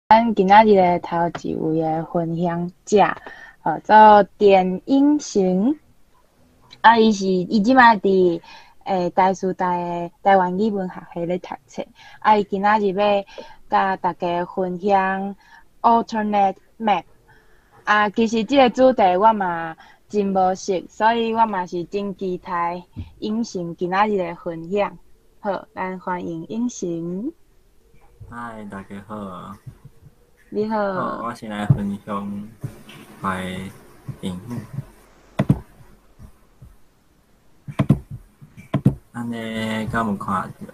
咱今仔日的頭一位的分享者，號做田永成。啊，伊是伊這擺佇台師大的台灣語文學系咧讀冊。啊，伊今仔日欲佮大家分享 Alternate Map。啊，其實這個主題我嘛真無熟，所以我嘛是真期待永成今仔日的分享。好，咱歡迎永成。嗨，大家好。你好。好，我先來分享我的螢幕。按呢，敢有看著？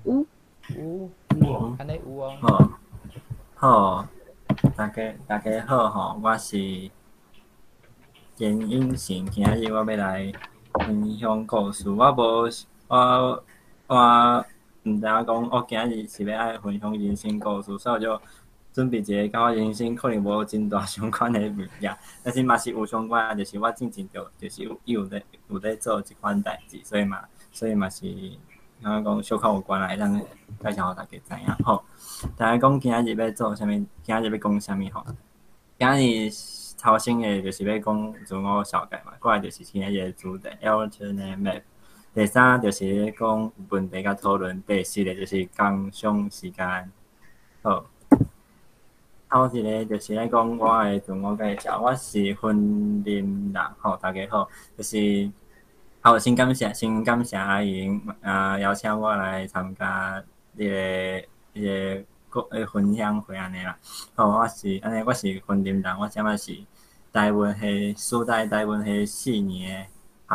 有。有。有。按呢有哦。好，好，大家好吼，我是田永成，今仔日我欲來分享故事。我無我我毋知影講，我今仔日是欲愛分享人生故事，所以我就準備一個佮我人生可能無真大相關的物件，但是嘛是有相關，就是我進前就就是有有咧做這款代誌，所以嘛是感覺講小可有關係，會當介紹予大家知影吼。大家講今仔日欲做啥物？今仔日欲講啥物吼？今仔日頭先的就是欲講自我紹介嘛，過來就是今仔日的主題 Alternate Map。第三就是咧講問題佮討論，第四个就是工商時間。好，頭一个就是咧講我的自我介紹，我是雲林人，吼，大家好，就是好先感謝阿瑩啊邀請我來參加這個分享會按呢啦。好，我是按呢，我是雲林人，我這擺是台文系師大台文系四年的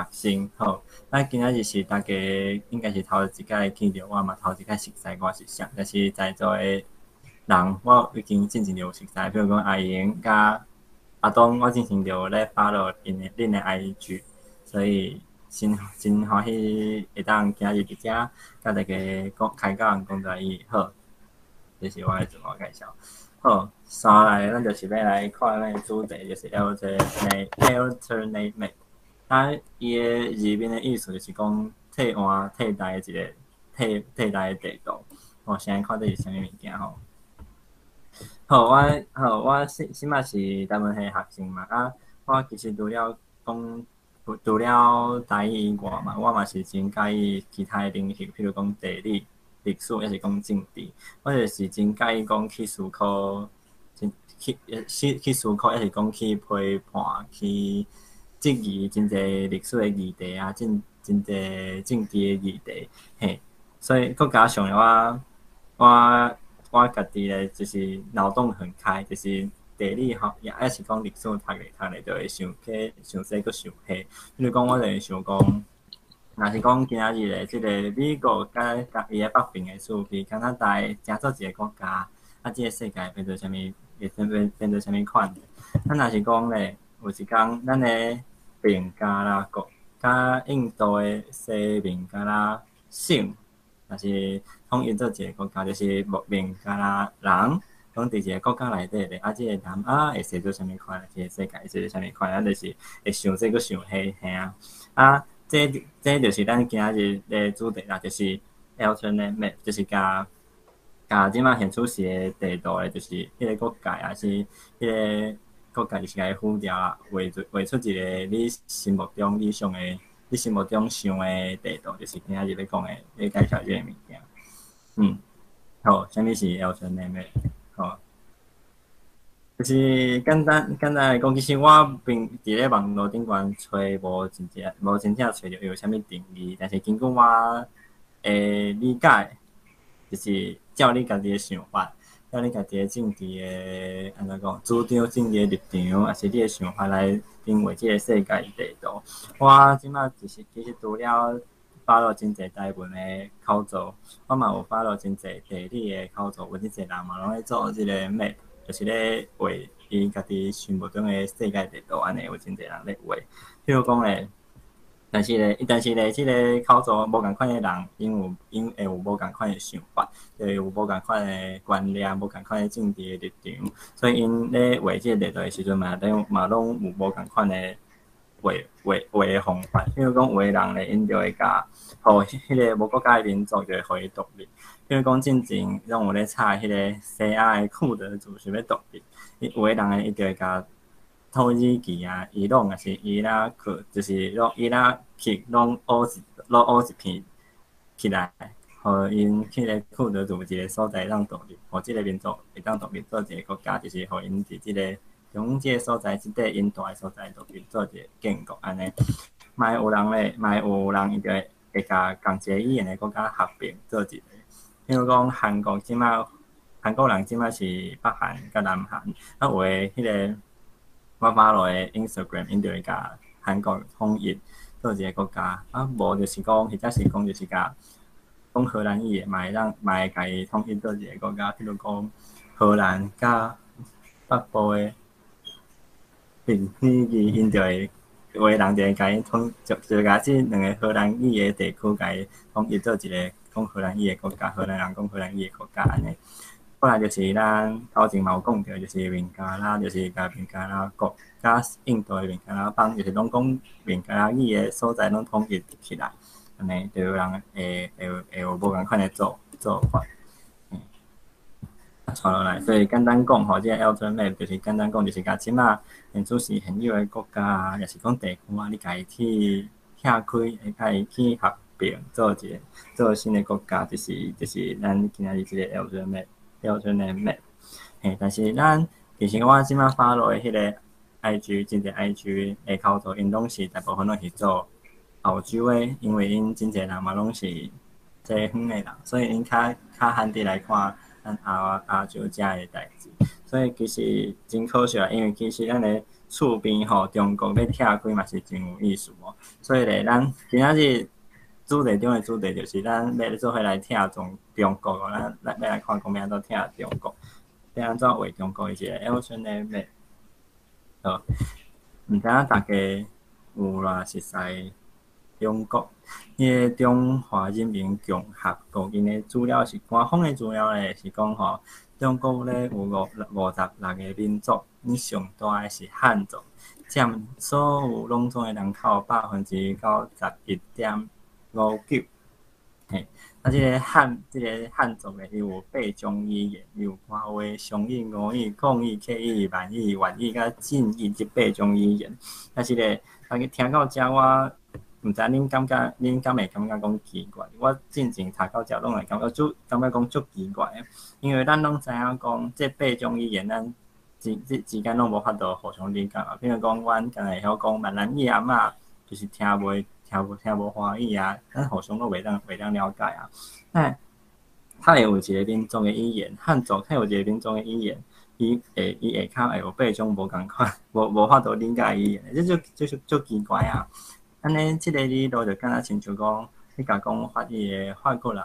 學生，好，啊，今仔日是大家應該是頭一擺見著我嘛，頭一擺熟似我是啥，但是在座的人，我已經進前就有熟似，比如講阿瑩佮阿東，我進前就有咧 follow 𪜶的恁的 IG，所以真真歡喜會當今日佇遮佮大家講開講講台語，好，這是我的自我介紹。好，紲來咱就是欲來看咱的主題，就是 alternate map。啊，伊的字面的意思就是講替換、替代的一個替代的地圖。我先來看這是啥物物件吼。好，我好，我現現擺是台文系學生嘛，啊，我其實除了講，除了台語以外嘛，我嘛是真佮意其他的領域，譬如講地理、歷史，抑是講政治。我就是真佮意講去思考，真去去去思考，抑是講去批判、去質疑真濟歷史的議題啊，真真濟政治的議題，嘿。所以閣加上我我我家己咧，就是腦洞很開，就是地理學也抑是講歷史讀咧讀咧，就會想去想這閣想彼。比如講，我就會想講，若是講今仔日的這個美國佮佮伊的北邊的厝邊，敢若台成做一個國家，啊，這個世界變做啥物？會變變做啥物款？啊，若是講咧，有一工咱的孟加拉國佮印度的西孟加拉省，若是統一做一個國家，就是孟加拉人攏佇一個國家內底咧，啊，這個南亞會生做啥物款？這個世界會生做啥物款？咱就是會想這閣想彼，嘿啊！啊，這這就是咱今仔日的主題啦，就是 alternate map，就是共共這擺現出示的地圖的，就是彼個國界，抑是彼個國界，就是共伊撕掉啦，畫出畫出一個你心目中理想的、你心目中想的地圖，就是今仔日欲講的，欲介紹這個物件。好，啥物是 alternate map？好，就是簡單簡單來講，其實我並佇咧網路頂懸揣無真正無真正揣著有啥物定義，但是根據我的理解，就是照你家己的想法，照你家己的政治的按怎講，主張政治的立場，抑是你的想法來定畫這個世界地圖。我這擺就是其實除了 follow 真濟台文的口座，我嘛有 follow 真濟地理的口座，有真濟人嘛攏咧做這個 map，就是咧畫伊家己心目中的世界地圖，按呢有真濟人咧畫。譬如講咧，但是咧，這個口座無仝款的人，𪜶會有無仝款的想法，就會有無仝款的觀念，無仝款的政治的立場，所以𪜶咧畫這個地圖的時陣嘛，攏嘛攏有無仝款的畫畫畫的方法。比如講，有的人咧，𪜶就會共予彼個無國界的民族就會予伊獨立。比如講，進前攏有咧吵彼個西亞的庫德族想欲獨立，伊有的人咧，伊就會共土耳其啊、伊朗抑是伊拉克，就是攏伊拉克攏挖一攏挖一片起來，予𪜶彼個庫德族一個所在會當獨立，予這個民族會當獨立做一個國家，就是予𪜶佇這個中這個所在，這塊𪜶蹛的所在獨立做一個建國按呢。嘛會有人咧，嘛會有人伊就會會共仝一个語言的國家合併做一個。比如講韓國這馬韓國人這馬是北韓佮南韓，啊有的彼個我 follow 的 Instagram，𪜶就會共韓國統一做一個國家，啊無就是講，或者是講就是共講荷蘭語的，嘛會當嘛會共伊統一做一個國家，比如講荷蘭佮北部的比爾𪜶就會有的人就會共伊統，就就共這兩个荷蘭語的地區共伊統一做一个講荷蘭語的國家，荷蘭人講荷蘭語的國家按呢。過來就是咱頭前嘛有講著，就是孟加拉，就是共孟加拉國佮印度的孟加拉邦，就是攏講孟加拉語的所在攏統一起來，按呢就有人會會會有無仝款的做做法。帶落來，所以簡單講吼，這個 Alternate Map 就是簡單講，就是共這馬現主時現有的國家啊，抑是講地區啊，你共伊去拆開，會共伊去合併做一個做新的國家，就是就是咱今仔日這個 Alternate Map，Alternate Map。嘿，但是咱其實我這馬 follow 的彼個 IG，真濟 IG 的口頭，𪜶攏是大部分攏是做澳洲的，因為𪜶真濟人嘛攏是西方的人，所以𪜶較較罕佇來看咱亞亞洲遮的代誌，所以其實真可惜啊，因為其實咱的厝邊吼，中國欲拆開嘛是真有意思哦。所以咧，咱今仔日主題中的主題就是咱欲做伙來拆中中國哦，咱來欲來看講欲按怎拆中國，欲按怎畫中國的一個 Alternate Map。好，毋知影大家有偌熟似中國？彼個中華人民共和國，𪜶的資料是官方的資料咧，是講吼，中國咧有五五十六个民族，𪜶上大的是漢族，佔所有攏總的人口91.59%。嘿，啊，這个漢這个漢族的，伊有八種語言，伊有官話、湘語、吳語、廣語、客語、閩語、粵語佮晉語這八種語言。但是咧，大家聽到遮我毋知恁感覺，恁敢會感覺講奇怪？我進前讀到遮攏會感覺足感覺講足奇怪的，因為咱攏知影講，這八種語言咱之這之間攏無法度互相理解嘛。比如講，阮敢若會曉講閩南語阿嬤，就是聽袂聽無聽無華語啊，咱互相攏袂當袂當了解啊。那較會有一个民族的語言，漢族較有一个民族的語言，伊會伊下跤會有八種無仝款、無無法度理解的語言，這就這就足奇怪啊！按呢，這个理路就敢若親像講，你共講法語的法國人，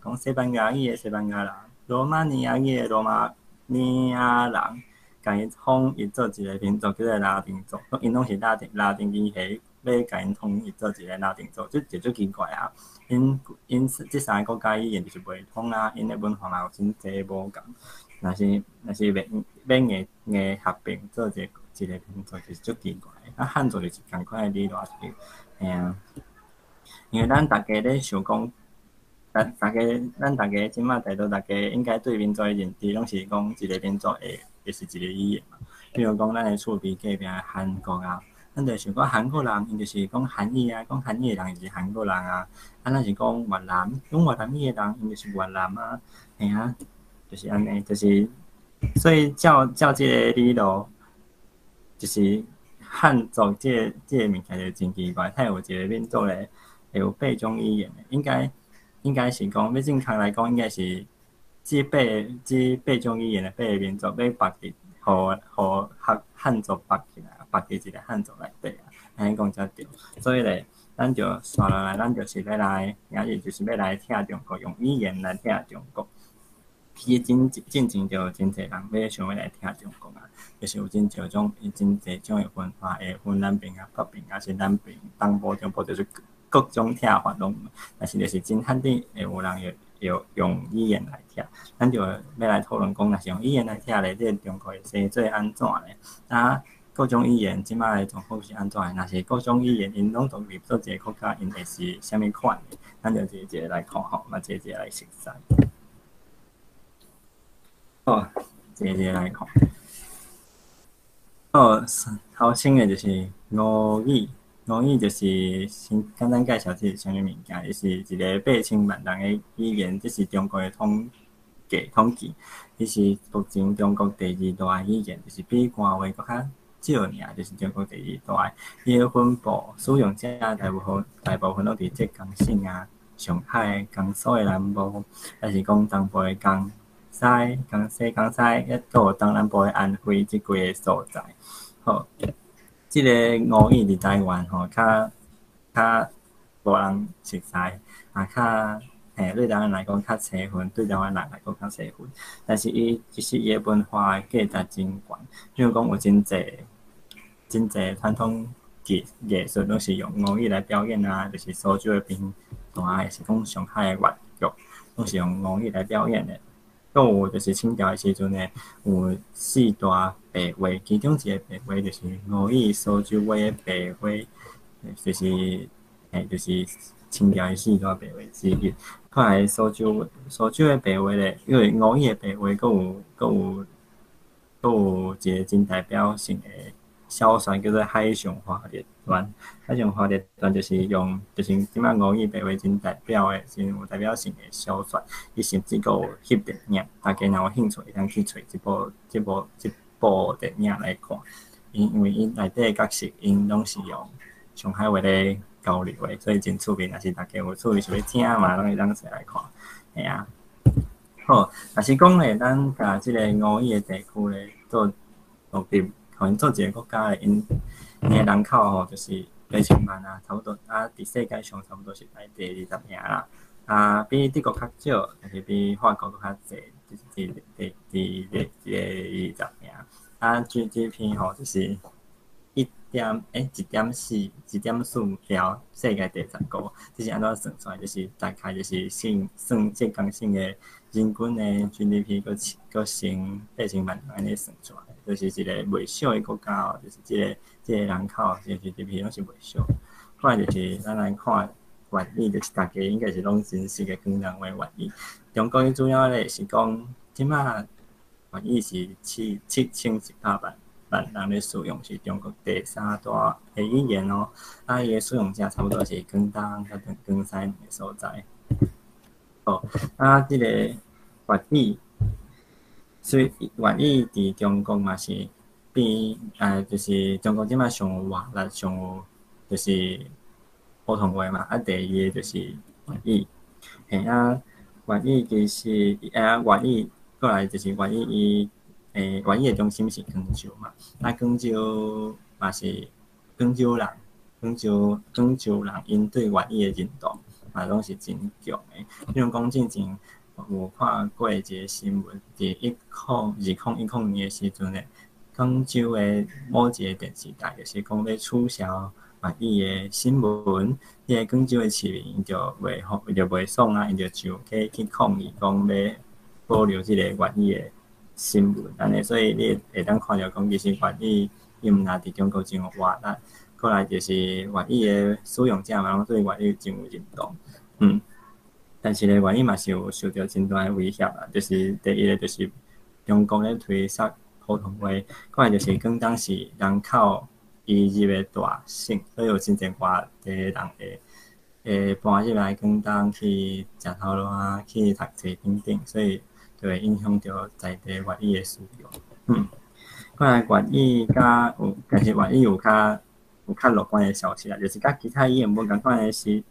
講西班牙語的西班牙人，羅馬尼亞語的羅馬尼亞人，共伊統一做一个民族，叫做拉丁族，𪜶攏是拉丁拉丁語系，欲共𪜶統一做一个拉丁族，這就足奇怪啊！𪜶𪜶這三个國家語言就是袂通啊，𪜶的文化嘛有真濟無仝。若是若是欲欲硬硬合併做一个一个民族，就是足奇怪。啊，漢族就是仝款的理路，是嘿啊。因為咱逐家咧想講，咱逐家咱逐家這馬大多逐家應該對民族的認知，攏是講一個民族會會是一個語言嘛。比如講，咱的厝邊隔壁韓國啊，咱就想講韓國人，𪜶就是講韓語啊，講韓語的人就是韓國人啊。啊，若是講越南，講越南語的人，𪜶就是越南啊。嘿啊，就是按呢，就是所以照照這个理路，就是漢族這个這个物件就真奇怪，它有一个民族咧，會有八種語言的，應該應該是講欲正確來講，應該是這八這八種語言的八个民族欲縛佇，予予漢漢族縛起來，縛佇一个漢族內底啊，按呢講才對。所以咧，咱就紲落來，咱就是欲來，今日就是欲來拆中國，用語言來拆中國。其實真進前就有真濟人欲想欲來拆中國啊，就是有真少種、真濟種的分法，會分南邊啊、北邊，抑是南邊、東部、中部，就是各種拆法攏有。但是就是真罕見會有人會用用語言來拆。咱就欲來討論講，若是用語言來拆咧，這個中國會生做按怎咧？啊，各種語言這擺的狀況是按怎的？若是各種語言𪜶攏獨立做一个國家，𪜶會是啥物款的？咱就一个一個來看吼，嘛一個一個來熟悉。好，一個一個來看。好，頭先的就是吳語，吳語就是先簡單介紹這是啥物物件，伊是一个8000萬人的語言，這是中國的統計統計，伊是目前中國第二大的語言，就是比官話閣較少爾，就是中國第二大的。伊的分布使用者大部分攏佇浙江省啊、上海、江蘇的南部，抑是講東部的江西、江西、江西，抑閣有東南部的安徽這幾个所在。好，這个吳語佇台灣吼，較較無人熟似，啊較嘿對台灣來講較生分，對台灣人來講較生分。但是伊其實伊的文化價值真懸，比如講有真濟真濟傳統藝藝術攏是用吳語來表演啊，就是蘇州的評彈，抑是講上海的粵劇，攏是用吳語來表演的。閣有就是清朝的時陣呢，有四大白話，其中一个白話就是吳語蘇州話的白話，就是嘿就是清朝的四大白話之一。看來蘇州蘇州的白話咧，因為吳語的白話，閣有閣有閣有一个真代表性的小說叫做《海上花列傳》。《海上花列傳》就是用，就是這擺吳語白話真代表的、真有代表性的小說。伊甚至閣有翕電影，大家若有興趣，會當去揣這部、這部、這部電影來看。因為伊內底的角色，𪜶攏是用上海話咧交流的，所以真趣味。若是大家有趣味想欲聽嘛，攏會當揣來看。嘿啊，好，若是講咧，咱共這个吳語的地區咧做獨立，予𪜶做一个國家的，𪜶𪜶的人口吼就是8000萬啊，差不多啊，佇世界上差不多是排第20名啦。啊，比德國較少，但是比法國閣較濟，就是佇第第第第二十名。啊，GDP 吼就是一點欸一點四一點四兆，世界第15，這是按怎算出來？就是大概就是算算浙江省的人均的 GDP 閣閣乘8000萬按呢算出來，就是一个袂小的國家哦，就是這个這个人口，這个 GDP 攏是袂小。過來就是咱來看粵語，就是大家應該是攏真熟的廣東話粵語。中國主要咧是講，這擺粵語是七7100萬萬人咧使用，是中國第三大的語言哦。啊，伊的使用者差不多是廣東佮廣西兩个所在。哦，啊，這个粵語，所以粵語佇中國嘛是比，就是中國這擺上有活力、上有就是普通話嘛，啊，第二个就是粵語。嘿啊，粵語其實啊，粵語過來就是粵語伊，粵語的中心是廣州嘛，啊，廣州嘛是廣州人，廣州廣州人𪜶對粵語的認同嘛攏是真強的。比如講進前有看過一个新聞，佇2010年的時陣咧，廣州的某一个電視台就是講欲取消粵語的新聞，彼个廣州的市民就袂服，就袂爽啊，𪜶就上街去抗議，講欲保留這个粵語的新聞，按呢，所以你會當看著講，其實粵語伊毋但佇中國真有活力，過來就是粵語的使用者嘛，攏對粵語真有認同，但是咧，粵語嘛是有受著真大的威脅啦，就是第一个就是中國咧推捒普通話，過來就是廣東是人口移入的大省，所以有真濟外地人會會搬入來廣東去食頭路啊，去讀冊等等，所以就會影響著在地粵語的使用。過來粵語佮有，但是粵語有較有較樂觀的消息啦，就是佮其他語言無仝款的是，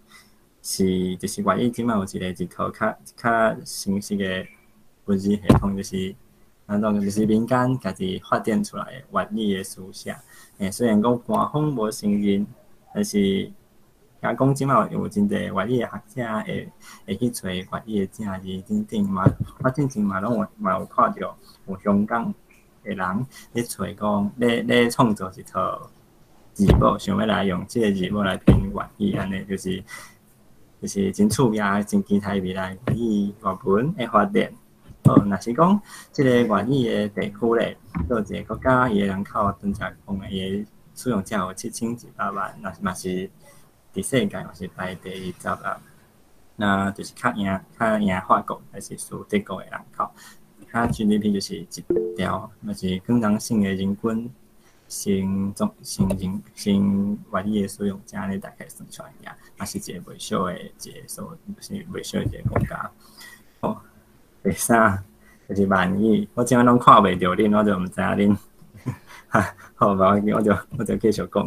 是就是粵語這擺有一個一套較較成熟的文字系統，就是按怎講，就是民間家己發展出來的粵語的書寫。雖然講官方無承認，但是聽講這擺有真濟粵語的學者會會去揣粵語的正字等等嘛。我進前嘛攏有嘛有看著有香港的人咧揣講，咧咧創造一套字母，想欲來用這个字母來拼粵語，按呢就是就是真趣味啊，真期待未來粵語粵文的發展。好，若是講這個粵語的地區咧，做一個國家，伊的人口拄才講的，伊的使用者有7100萬，若是嘛是佇世界嘛是排第二十啊。那就是較贏法國，還是輸德國的人口。較 GDP 就是一兆，嘛是廣東省的人均乘總乘人乘粵語的使用者，按呢大概算出來爾，嘛是一個袂小的一個數，是袂小的一個國家。好，第三就是閩語，我這擺攏看袂著恁，我就毋知影恁，哈，好，無要緊，我就繼續講。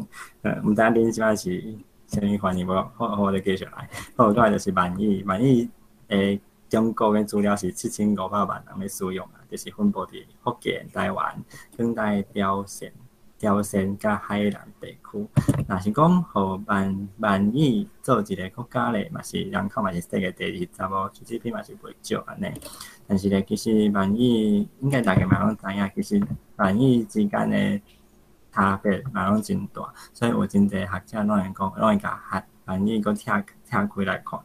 毋知影恁這擺是啥物反應無？好，好，我就繼續來。好，過來就是閩語，閩語的中國的資料是7500萬人咧使用啊，就是分布佇福建、台灣、廣東、潮汕佮海南地區。若是講予閩語做一個國家咧，嘛是人口嘛是世界第二十哦，GDP 嘛是袂少按呢。但是咧，其實閩語應該大家嘛攏知影，其實閩語之間的差別嘛攏真大，所以有真濟學者攏會講，攏會共閩語閣拆開來看，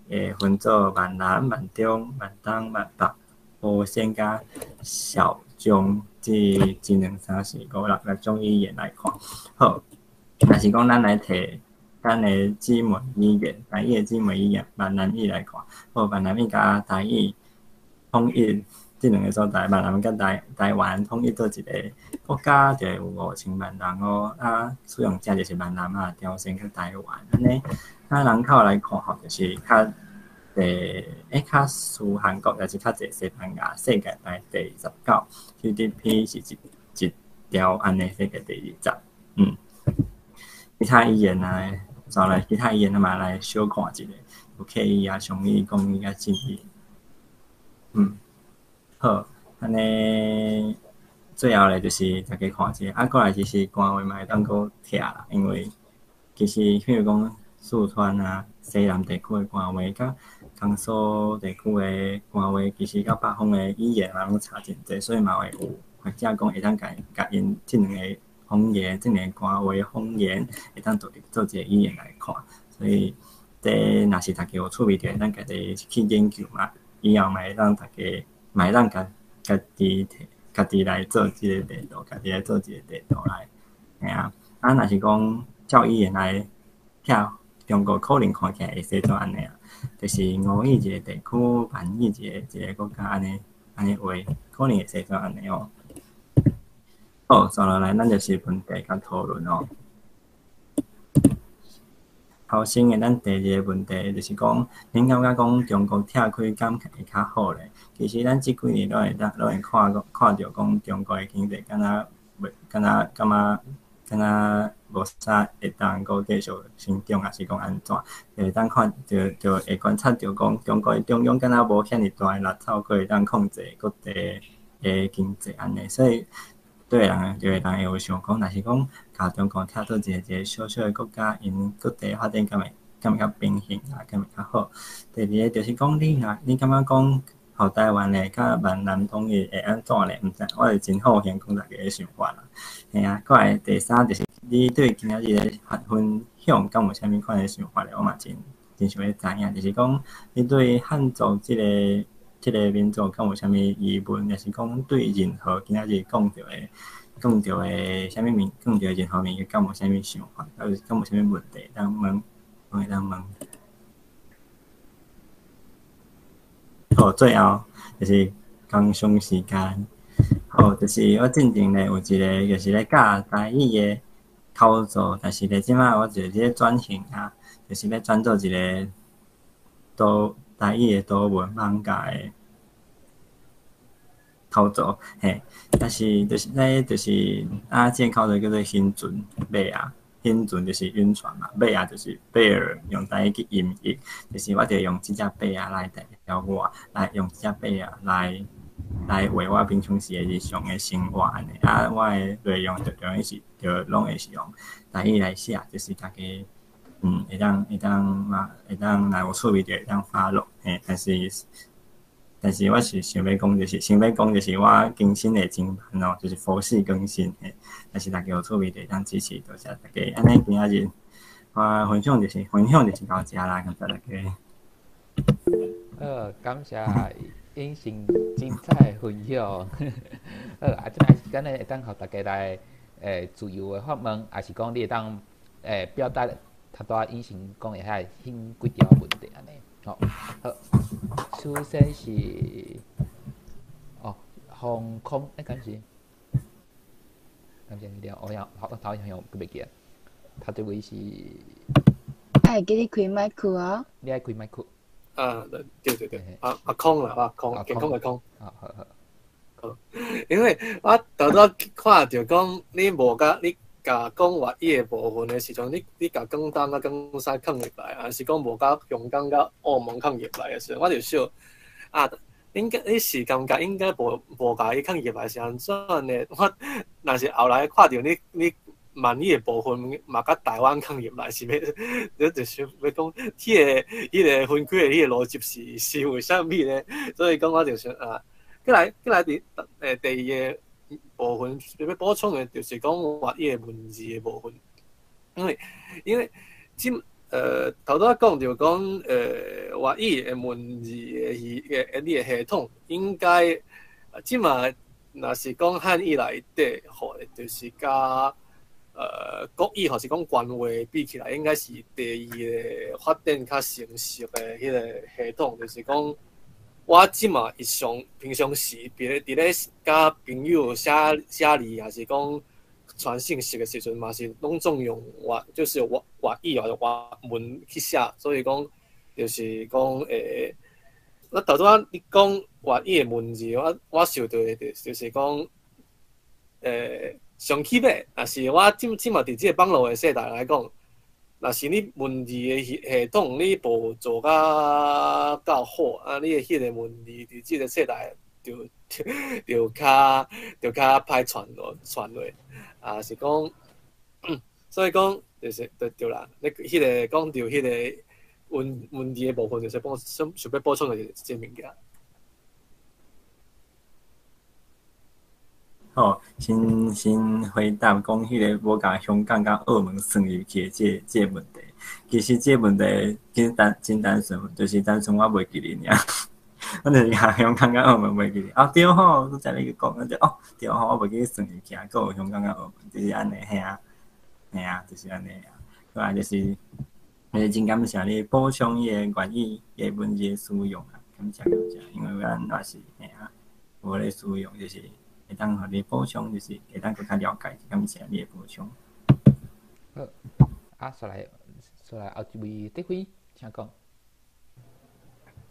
會分做閩南、閩中、閩東、閩北、莆仙佮肇漳這兩三四五六種語言來看。好，若是講咱來提咱的姊妹語言，台語的姊妹語言閩南語來看，好，閩南語佮台語統一這兩个所在，閩南佮台灣統一做一個國家，就會有5000萬人哦。啊，使用者就是閩南啊、潮汕佮台灣按呢。啊，人口來看吼，就是較濟，較輸韓國，抑是較濟西班牙，世界排第29，GDP 是一兆按呢，世界第二十。其他語言啊，紲來其他語言嘛來小看一下，有客語啊、湘語、廣語佮晉語。好，按呢最後咧就是大家看一下，啊，過來其實官話嘛會當閣拆啦，因為其實譬如講四川啊、西南地區的官話，佮江蘇地區的官話，其實佮北方的語言嘛攏差真濟，所以嘛會有學者講會當共𪜶這兩个方言、這兩个官話方言會當獨立做一个語言來看，所以這若是大家有趣味，就會當家己去研究嘛，以後嘛會當大家嘛會當家己來做這个地圖，家己來做一个地圖來，嘿啊，啊若是講照語言來拆中國可能看起來會使做按呢啊，就是吳語一个地區，閩語一个國家按呢按呢畫，可能會使做按呢哦。好，紲落來咱就是問題佮討論哦。頭先的咱第二个問題就是講，恁感覺講中國拆開敢會較好咧？其實咱這幾年攏會看著講中國的經濟敢若袂敢若感覺敢若無啥會當閣繼續成長，抑是講按怎？就會當看就會觀察著講中國的中央敢若無遐爾大的力頭，閣會當控制各地的經濟按呢，所以對人就會人會有想講，若是講共中國拆做一个小小的國家，𪜶各地發展敢會較平衡啊，敢會較好？第二个就是講，你感覺講，予台灣咧佮閩南統一會按怎咧？毋知，我是真好奇講大家的想法啦。嘿啊，過來第三就是你對今仔日的分享敢有啥物款的想法咧？我嘛真想欲知影，就是講你對漢族這个民族敢有啥物疑問，抑是講對任何今仔日講著的啥物物，講著的任何物件，敢有啥物想法，抑是敢有啥物問題，當問，攏會當問。好，最後就是工商時間。好，就是我進前咧有一个就是咧教台語的口座，但是咧這擺我就佇咧轉型啊，就是欲轉做一个台語的多文網架的口座，嘿，但是就是咧就是啊，這个口座叫做興船馬仔，興船就是暈船嘛，馬仔就是貝爾，用台語去音譯，就是我就用這隻馬仔來代表我，來用這隻馬仔來畫我平常時的日常的生活按呢。啊，我的內容就當然是就攏會是用台語來寫，就是大家會當嘛會當若有趣味就會當 follow，嘿，但是我是想欲講，就是想欲講，就是我更新的真慢哦，就是佛系更新嘿。但是大家有趣味就會當支持，多謝大家。按呢今仔日我分享就是到遮啦，感謝大家。好，感謝。永成精彩的分享。好，啊，這擺時間咧，會當予大家來自由的發問，抑是講你會當表達頭拄仔永成講的遐彼幾條問題按呢。吼，好，首先是哦，防空，欸，敢是？敢是了，我想我頭先閣袂記啊。頭一位是，愛記得開麥克哦。你愛開麥克。啊，對對對，阿阿空啦，阿空，健康的空。啊，好好。因為我頭拄看著講，你無共你共講粵語的部分的時陣，你共廣東佮廣西囥入來，抑是講無共香港佮澳門囥入來的時陣，我就想啊，應該你是感覺應該無共伊囥入來是按怎呢？我若是後來看著你閩語的部分嘛，共台灣囥入來是欲，你就想欲講，彼個分開的彼個邏輯是為啥物呢？所以講我就想啊，過來佇第二個部分欲補充的，就是講粵語的文字的部分，因為這頭拄仔講著講粵語的文字的系的你的系統應該這馬若是講漢語內底吼，就是佮國語或是講官話比起來，應該是第二個發展較成熟的彼個系統，就是講我這馬日常平常時，佇咧佮朋友寫寫字，抑是講傳訊息的時陣，嘛是攏總用粵，就是粵粵語或者粵文去寫，所以講就是講我頭拄仔你講粵語的文字，我想著的就是講上起碼，若是我這馬佇這個網路的世代來講，若是你文字的系統你無做甲夠好，啊，你的彼個文字佇這個世代就較歹傳落，啊是講，所以講就是對對啦，你彼個講著彼個文字的部分，就是講想想欲補充的就是這個物件。好，先回答講彼個無共香港佮澳門算入去的這個問題。其實這個問題真單純，就是單純我袂記得爾。我就是共香港佮澳門袂記得。哦對吼，拄才你講，就哦對吼，我袂記得算入去啊，閣有香港佮澳門，就是按呢，嘿啊，嘿啊，就是按呢啊。過來就是，真感謝你補充伊个粵語的文字的使用啊，感謝感謝，因為咱也是嘿啊，無咧使用，就是會當予你補充，就是會當閣較了解，感謝你的補充。好，啊，煞來後一位德輝，請講。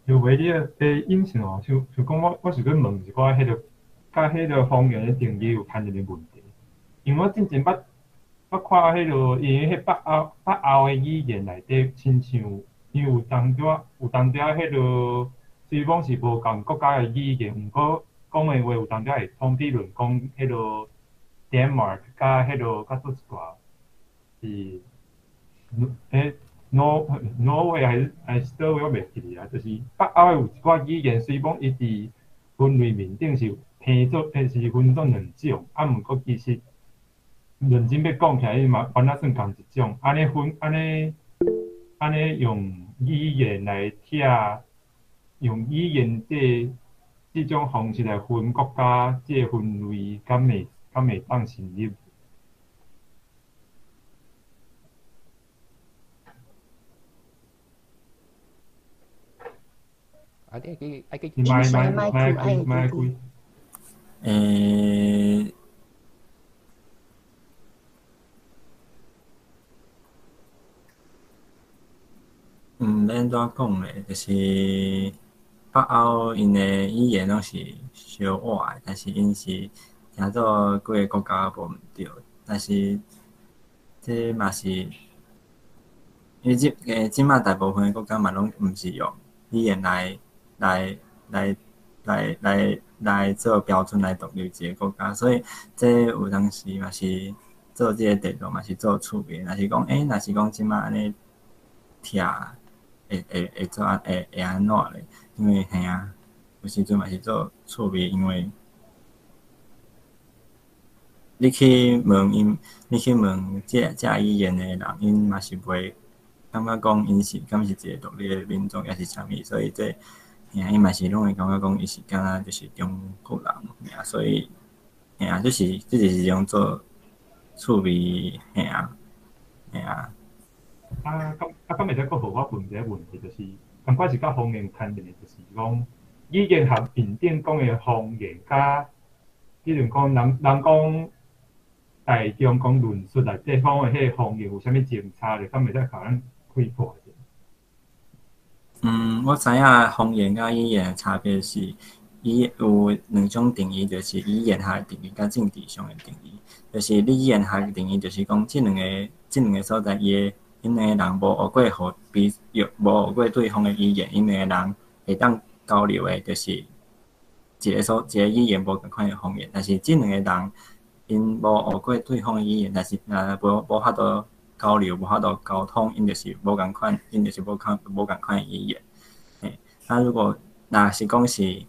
就為你的永成哦，想講我想欲問一寡彼個，佮彼個方言的定義有牽一个問題。因為我進前捌看彼個𪜶彼北歐的語言內底，親像因有當時彼個雖講是無仝國家的語言，毋過講的話有當時會通，比如講彼個 Denmark 佮彼個佮佗一寡是，挪威還是佗位我袂記得啊，就是北歐的有一寡語言，雖講伊佇分類面頂是伻做，是分做兩種，啊，毋過其實認真欲講起來，伊嘛原來算仝一種。按呢分，按呢用語言來拆，用語言這種方式來分國家，這個分類敢會當成立？啊！你愛記愛記，你莫開，莫開。欲按怎講咧？就是北歐𪜶的語言攏是相倚的，但是𪜶是聽做幾个國家無毋對，但是這嘛是因為這馬大部分的國家嘛攏毋是用語言來做標準來獨立一个國家，所以這有當時嘛是做這個地圖嘛是做趣味，若是講若是講這馬按呢拆，會做會按怎咧？因為嘿啊，有時陣嘛是做趣味，因為你去問𪜶，你去問這語言的人，𪜶嘛是袂感覺講𪜶是敢是一个獨立的民族，抑是啥物，所以這嘿啊，伊嘛是攏會感覺講伊是敢若就是中國人，嘿啊，所以，嘿啊，就是這就是一種做趣味，嘿啊，嘿啊。啊，敢啊，敢會使閣予我問一個問題，就是仝款是佮方言牽連的，就是講語言學面頂講的方言，佮比如講人人講大眾講論述內底講的彼個方言有啥物前差咧？敢會使共咱開破一下？嗯，我知影方言佮語言的差別是，伊有兩種定義，就是語言學的定義佮政治上的定義。就是你語言學的定義，就是講這兩個所在，伊的𪜶兩个人無學過互彼無學過對方的語言，𪜶兩個人會當交流的，就是一個語言無仝款的方言。但是這兩個人𪜶無學過對方的語言，但是若無法度交流，無法度溝通，𪜶就是無仝款，𪜶就是無仝款的語言。嘿，啊，如果若是講是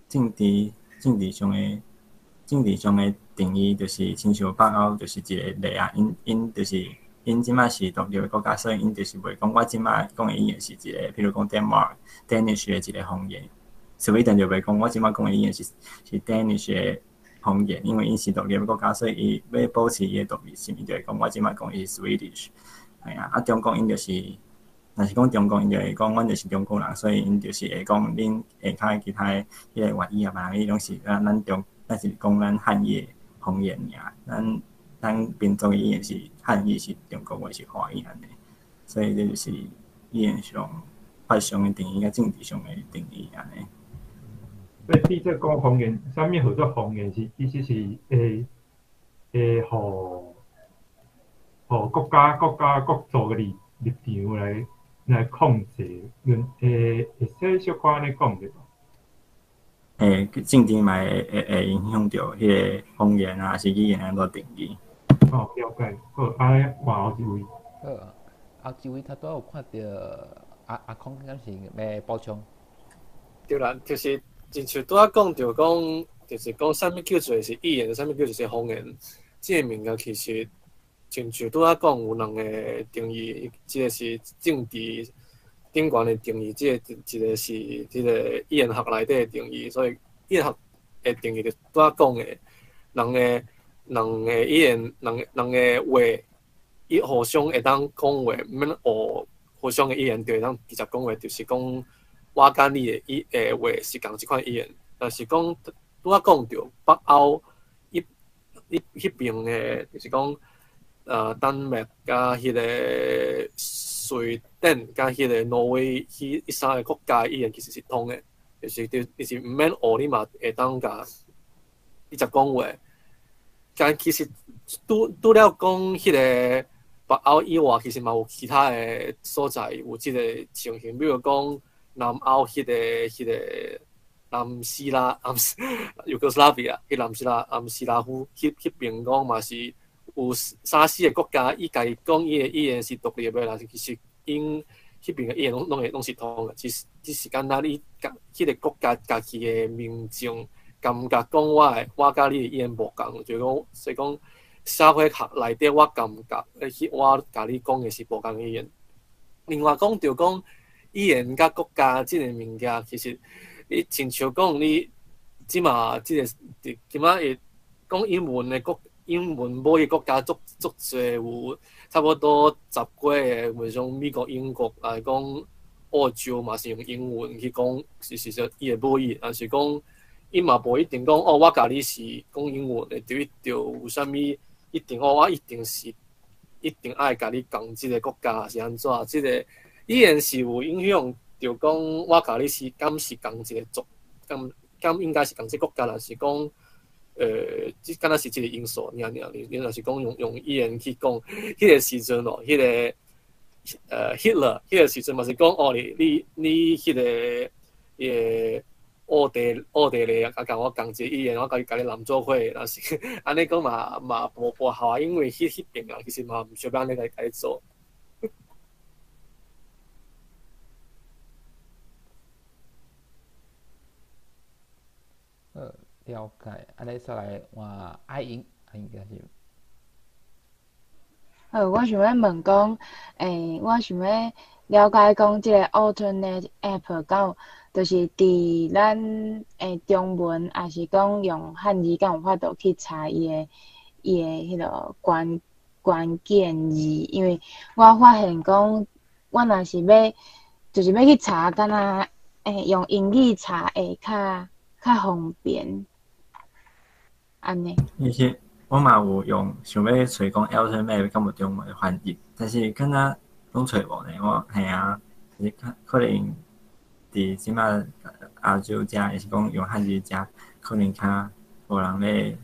政治上的定義，就是親像北歐就是一個例啊，𪜶就是𪜶這擺是獨立的國家，所以𪜶就是袂講我這擺講的語言是一個，譬如講 Denmark、Danish 的一個方言，Sweden 就袂講我這擺講的語言是 Danish 的方言，因為𪜶是獨立的國家，所以伊欲保持伊的獨立性，伊就會講我這擺講的是 Swedish。嘿啊，啊中國𪜶就是，若是講中國，𪜶就會講阮就是中國人，所以𪜶就是會講恁下跤其他的彼個粵語啊、閩南語攏是咱是講咱漢語的方言爾，咱民族語言是漢語，是中國話是華語按呢，所以這就是語言上法上的定義佮政治上的定義按呢。所以你這講方言，啥物號做方言是意思是會予國家國族的立場來控制，會使小可按呢講著無？會，政治嘛會影響著彼個方言啊，抑是語言按怎定義。哦，了解。好，按呢換後一位。好，後一位頭拄仔有看著阿空敢是欲補充？對啦，就是親像拄仔講著講，就是講啥物叫做是語言，啥物叫做是方言，這个物件其實親像拄仔講有兩个定義，一個是政治頂懸的定義，這个一個是這個語言學內底的定義，所以語言學的定義就拄仔講的，兩個語言，兩個話，伊互相會當講話，毋免學互相的語言，就會當直接講話，就是講我佮你的語的話是仝這款語言。但是講拄仔講著北歐，伊伊彼爿的，就是講丹麥佮彼個瑞典佮彼個挪威，彼三個國家語言其實是通的，就是就是毋免學你嘛會當共直接講話。但其實除了講彼個北歐以外，其實嘛有其他的所在有這個情形，比如講南歐彼個南斯拉南斯 Yugoslavia，彼南斯拉夫，彼爿講嘛是有三四個國家，伊家己講伊的語言是獨立的，但是其實𪜶彼爿的語言攏是通的，只是敢若你共彼個國家家己的民眾感覺講我佮你的語言無仝，就講所以講社會學內底我感覺，我共你講的是無仝語言。另外講著講語言佮國家這个物件，其實你親像講你這馬這個佇今仔日講英文的國，英文母語國家足濟有差不多十幾个，比如像美國、英國來講，澳洲嘛是用英文去講，是說伊的母語，但是講伊嘛無一定講哦，我共你是講英文的，就一定有啥物一定哦，我一定是一定愛共你仝這个國家是按怎？這个語言是有影響，就講我共你是敢是仝一个族，敢應該是仝這個國家，若是講這敢若是這个因素爾爾，你若是講用語言去講，彼个時陣哦，彼个Hitler，彼个時陣嘛是講哦，你彼个奧地利啊，共我仝一個語言，我共伊共你攬做伙，若是按呢講嘛無效啊，因為彼爿啊，其實嘛毋需要按呢來做。好，了解。按呢，煞來換阿英，阿英應該是。好，我想欲問講，我想欲了解講，這个 Alternate App 敢有，就是佇咱中文，抑是講用漢字，敢有法度去查伊的彼个關鍵字？因為我發現講，我若是欲，就是欲去查，敢若用英語查會較方便，按呢。其實我嘛有用，想欲揣講 Alternate Map 敢有中文翻譯，但是敢若攏揣無呢。我嘿啊，就是較可能佇這擺亞洲遮，抑是講用漢字遮，可能較無人咧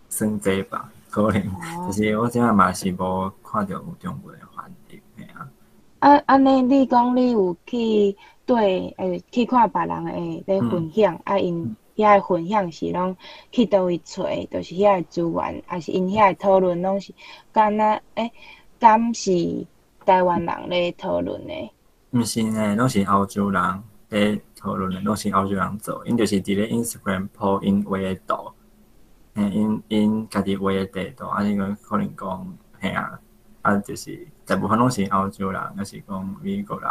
算這吧，可能。但是我這擺嘛是無看著有中文的翻譯，嘿啊。啊，按呢，你講你有去對去看別人的咧分享，啊，𪜶遐个分享是攏去佗位揣，就是遐个資源，抑是𪜶遐个討論攏是敢若敢是台灣人咧討論的？毋是呢，攏是歐洲人咧討論的，攏是歐洲人做，𪜶就是佇咧 Instagram po 𪜶畫的圖，嘿，𪜶家己畫的地圖，啊，是講可能講，嘿啊，啊，就是大部分攏是歐洲人，抑是講美國人、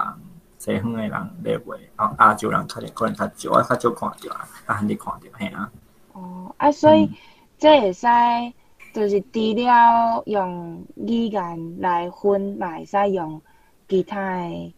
西方的人咧畫，啊，亞洲人較可能較少，我較少看著啊，較罕佇看著，嘿啊。哦，啊，所以這會使，就是除了用語言來分，嘛會使用其他的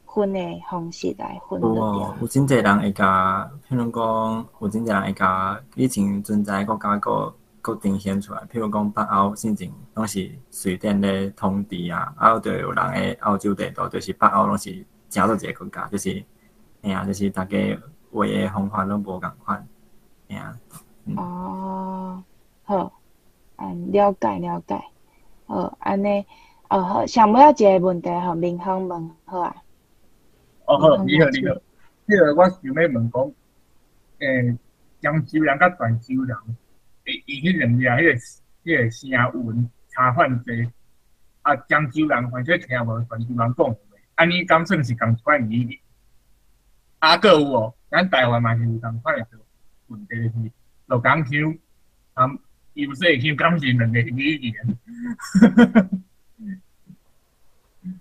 分的方式來分。有哦，有真濟人會共，譬如講，有真濟人會共以前存在國家閣閣呈現出來，譬如講北歐先前攏是瑞典咧統治啊，啊，就有人的歐洲地圖，就是北歐攏是成做一個國家，就是嘿啊，就是逐家畫的方法攏無仝款，嘿啊。哦，好，了解了解，好，按呢，哦好，上尾仔一个問題，予明芳問好啊。哦好，你好你好，彼个我想欲問講，漳州人佮泉州人，伊彼兩个彼个聲韻差遐濟，啊，漳州人反正聽無泉州人講話，按呢敢算是仝款語言？啊，閣有哦，咱台灣嘛是有仝款的問題，是鹿港腔和悠西腔敢是兩个語言？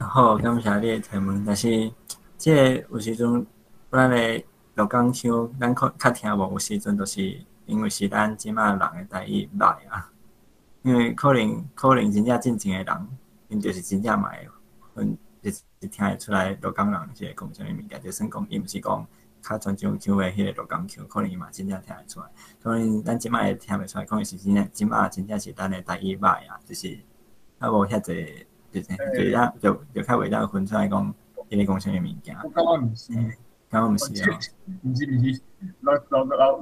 好，感謝你的提問，但是這个有時陣，咱的鹿港腔，咱較較聽無，有時陣就是因為是咱這擺人的台語䆀啊。因為可能真正進前的人，𪜶就是真正嘛會分，就是聽會出來鹿港人是咧講啥物物件，就算講伊毋是講較泉州腔的彼个鹿港腔，可能伊嘛真正聽會出來。可能咱這擺會聽袂出來，可能是真正這擺真正是咱的台語䆀啊，就是較無遐濟，就是咱就較袂當分出來講伊咧講啥物物件。我感覺毋是，感覺毋是哦。毋是毋是，鹿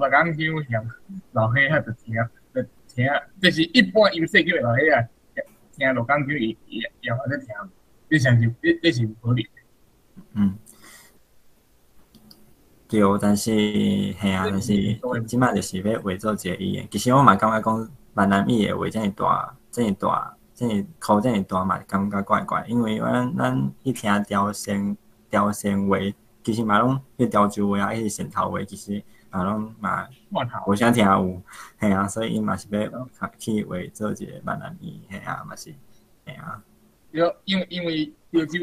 港腔像老歲仔就聽，就聽，就是一般悠西腔的老歲仔聽鹿港腔，伊伊伊也會聽，這誠是這是有可能。嗯。對，但是嘿啊，但是這擺就是欲畫做一个語言。其實我嘛感覺講閩南語的畫遮爾大，遮爾大，遮爾箍遮爾大嘛，感覺怪怪。因為咱去聽潮汕話，其實嘛攏彼潮州話啊，抑是汕頭話，其實嘛攏嘛無啥聽有，嘿啊，所以伊嘛是欲去畫做一个閩南語，嘿啊，嘛是，嘿啊。對，因為潮州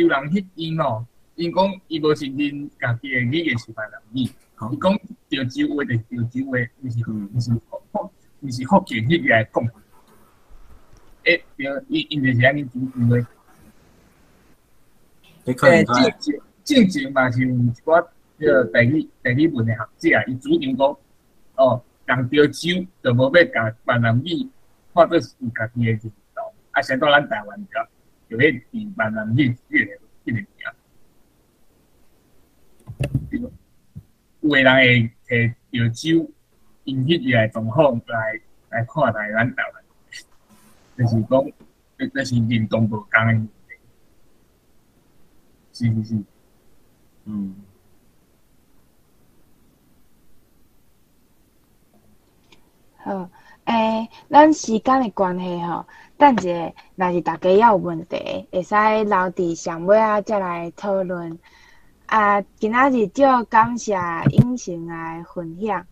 人彼邊吼，𪜶講伊無承認家己的語言是閩南語，伊講潮州話就是潮州話，毋是福建彼个講。對，伊就是按呢主張的。進前嘛是有一寡彼个地理文的學者，伊主張講，哦，人潮州就無欲共閩南語看做是家己的認同，啊，先到咱台灣就欲認閩南語這個名。有的人會提潮州𪜶彼个的狀況來看待咱台灣，就是講，這是認同無仝的問題。是是是，嗯。好，咱時間的關係吼，等一下，若是大家猶有問題，會使留佇上尾仔才來討論。啊，今仔日足感謝永成的分享。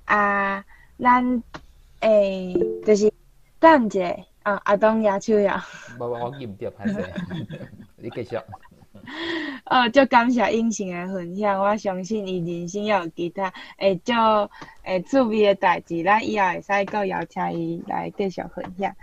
啊，咱就是等一下。啊，阿東舉手呀。無無，我記毋著，歹勢。你繼續。哦，足感謝永成的分享，我相信伊人生猶有其他會足會趣味的代誌，咱以後會使閣邀請伊來繼續分享。